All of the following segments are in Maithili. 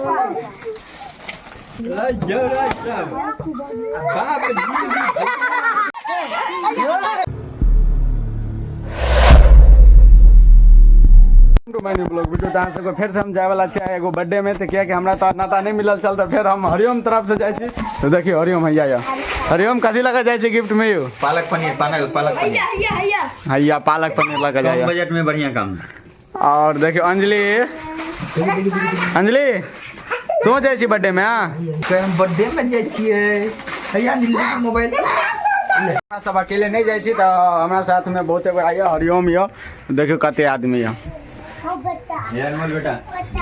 To my new blog video. तऽ अहाँ सबके फेरसँ हम जायवला छी एगो बर्थडे में, तऽ कियाकि हमरा तऽ नाता नहि मिलल छल, तऽ फेर हम हरिओम तरफ से जाइ छी। तऽ देखियौ, हरिओम हैया यऽ। हरिओम, कथी लऽ कऽ जाइ छी गिफ्ट में यौ? पालक पनीर, पालक पालक पनीर। हैया पालक पनीर लऽ कऽ कम जाइए। बजट में बढ़िया काम। और देखियौ अंजलि। अंजलि, तू जाइ छी बर्थडे में? हाँ? हम बर्थडे में जाइ छियै। हैया मोबाइल। हमरा सब अकेले नहि जाइ छी, तऽ हमरा साथ में बहुते गोरा यऽ। हरिओम यऽ, देखियौ कते आदमी यऽ। ये अनमोल बेटा।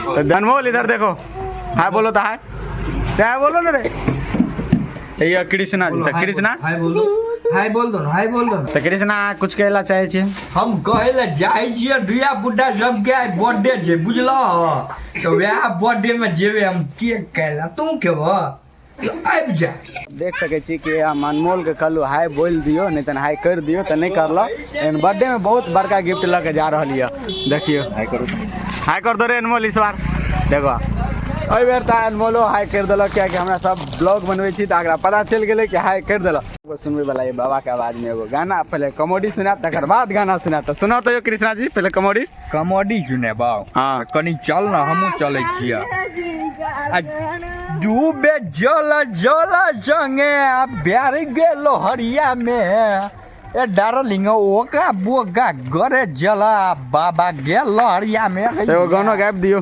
तो अनमोल, इधर देखो, हाय बोलो तो, हाय तो हाय बोलो ना रे। ये कृष्णा जी, तो कृष्णा। हाय बोल दो, हाय बोल दो, हाय बोल दो। तो कृष्णा, कुछ कहला चाहे छी? हम कहै लए जाइ छियै धिया पुता सबके आइ बर्थडे छै, बुझलह? तऽ वएह बर्थडे में जेबै हम केक खाय लए। तू खेबह तऽ आबि जा। देख सकै छी कि हम अनमोल के कहलू हाय बोल दियो, नहीं तऽ हाय कर दियो, तऽ नहीं करलक, लेकिन बर्थडे में बहुत बड़का गिफ्ट लऽ के जा रहल यऽ। देखियो, हाय करू। हाय कर दो रे अनमोल इस बार। देखो, एहि बेर तऽ अनमोलो हाय कर देलक, कियाकि हमरा सब ब्लॉग बनबै छी तऽ एकरा पता चलि गेलै कि हाय कर देलक। एगो सुनबै वाला ये बाबा के आवाज में एगो गाना। पहले कॉमेडी सुनायब, तकर बाद गाना सुनायब। तऽ सुनाउ तो यौ कृष्णा जी, पहले कॉमेडी। कॉमेडी सुनेबौ? हाँ। कनी चल ने, हमहूँ चलै छियै। आ डूबे जल जल संगे आ बैर गेलो हरिया में, ए डार्लिंग ओका बोका गरे जला बाबा गेल हरिया में। एगो गानो गाबि दियौ।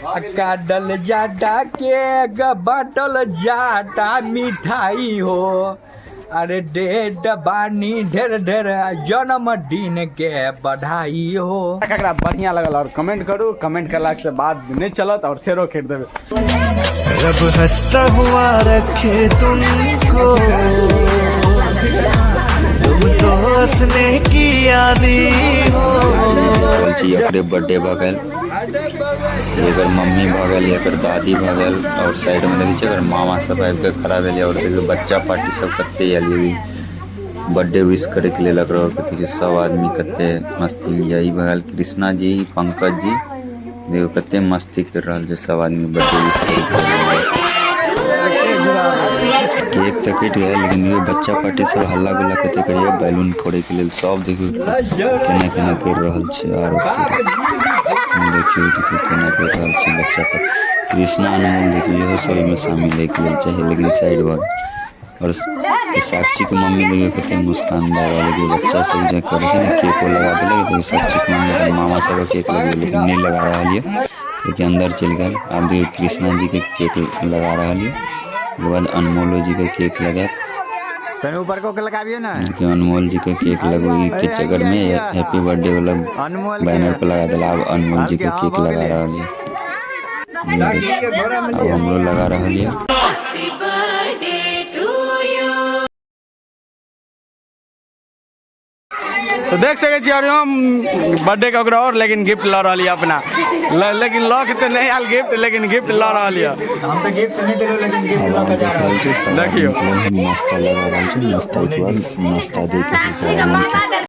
काटल जाटा केक, बाटल जाटा मिठाई हो, अरे डेढ़ बानी ढेर ढेर जन्मदिन के बधाई हो। ककरा बढ़िया लगल और कमेंट करू। कमेंट करला से बाद नहीं चलत और शेयरो कर देबै। रब हंसता हुआ रखे तुमको, तुम तो हंसने की आदी हो। रहल छी, एकरे बर्थडे भऽ गेल। एकर मम्मी भऽ गेल, एकर दादी भऽ गेल और साइड में देखै छियै एकर मामा सब आबि के खड़ा भेल और देखियौ बच्चा पार्टी सब कते आयल ये बर्थडे विश करे के लेल। एकरो देखियौ सब आदमी कते मस्ती में ये। ई भऽ गेल कृष्णा जी, पंकज जी, देखियौ कते मस्ती कर रहल छै सब आदमी बर्थडे विश करे के लेल। केक तऽ कटि गेल, लेकिन देखियौ बच्चा पार्टी सब हल्ला गुल्ला कते करैया बैलून फोड़े के लेल। सब देखियौ केना केना कर रहल छै। आर देखियौ, देखियौ केना कर रहल छै बच्चा पर। कृष्णा, अनमोल, देखियौ इहो सब एहिमे शामिल होइके लेल चाही, लेकिन साइड भऽ गेल। और साक्षी के मम्मी देखियौ कते मुस्कान दऽ रहल छै। बच्चा सब जे करै छै ने, केको लगा देलक। तऽ साक्षी के मम्मी अपन मामा सबके केक लगेलक, लेकिन नहि लगा रहल यऽ, लेकिन अंदर चलि गेल। आब देखियौ कृष्णा जी के केक लगा रहल यऽ, ओकर बाद अनमोलो जी के केक लगायत। तनी ऊपर को के लगाबियो ने। देखियौ, अनमोल जी के केक लगबै के चक्कर में हैप्पी बर्थडे वाला अनमोल बैनर पर लगा देला। आब अनमोल जी के केक लगा रहल यऽ। आब हमरो लगा रहल यऽ। तो देख सकै छी हरिओम बर्थडे के ओकरा और लेकिन गिफ्ट लऽ रहल यऽ अपना, लेकिन लऽ के तऽ नहि आयल गिफ्ट, लेकिन गिफ्ट लऽ रहल यऽ। हम तऽ गिफ्ट नहि देलहुँ, लेकिन गिफ्ट आब लऽ हम के जा देख रहल छी सब देखियौ। आदमी नाश्ता लगा रहल छै। नाश्ता के बाद नाश्ता दे के सब आदमी के।